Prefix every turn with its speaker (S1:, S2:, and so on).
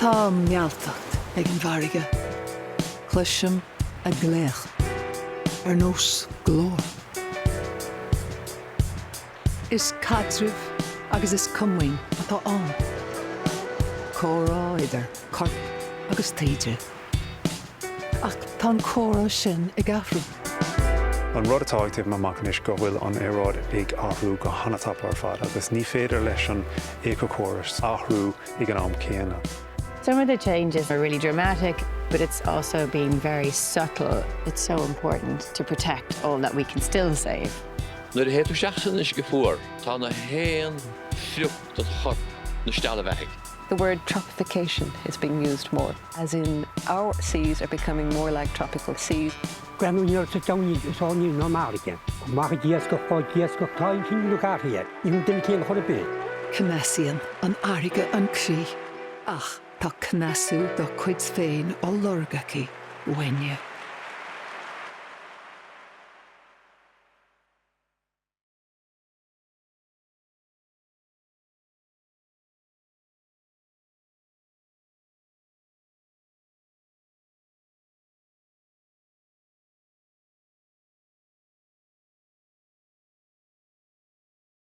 S1: Tá mealltacht ag an bhfarraige. Cloisim a glaoch ar nós glór. Is caidreamh agus is comaoin atá ann. Comhrá idir corp agus taoide. Ach tá an comhrá sin ag athrú.
S2: An rud atá ag titim amach anois go bhfuil an aeráid ag athrú go han-tapa ar fad agus ní féidir leis an éiceachóras athrú ag an am céanna.
S3: Some of the changes are really dramatic, but it's also been very subtle. It's so important to protect all that we can still save.
S4: Nuair a théid tú isteach san uisce fuar tá na haon phrioc do chorp na steallbheathaigh.
S5: The word tropification is being used more, as in our seas are becoming more like tropical seas.
S6: Greanadh ní raibh sa domhan is áilne ná an fharraige. Chomh maith ag iascach fá iascach tá an cinneadh na gcathraithe, ní an duine céanna chor ar bith.
S1: Cneasaíonn an fharraige an croí, ach tá cneasú dá cuid féin á lorg aici uainne.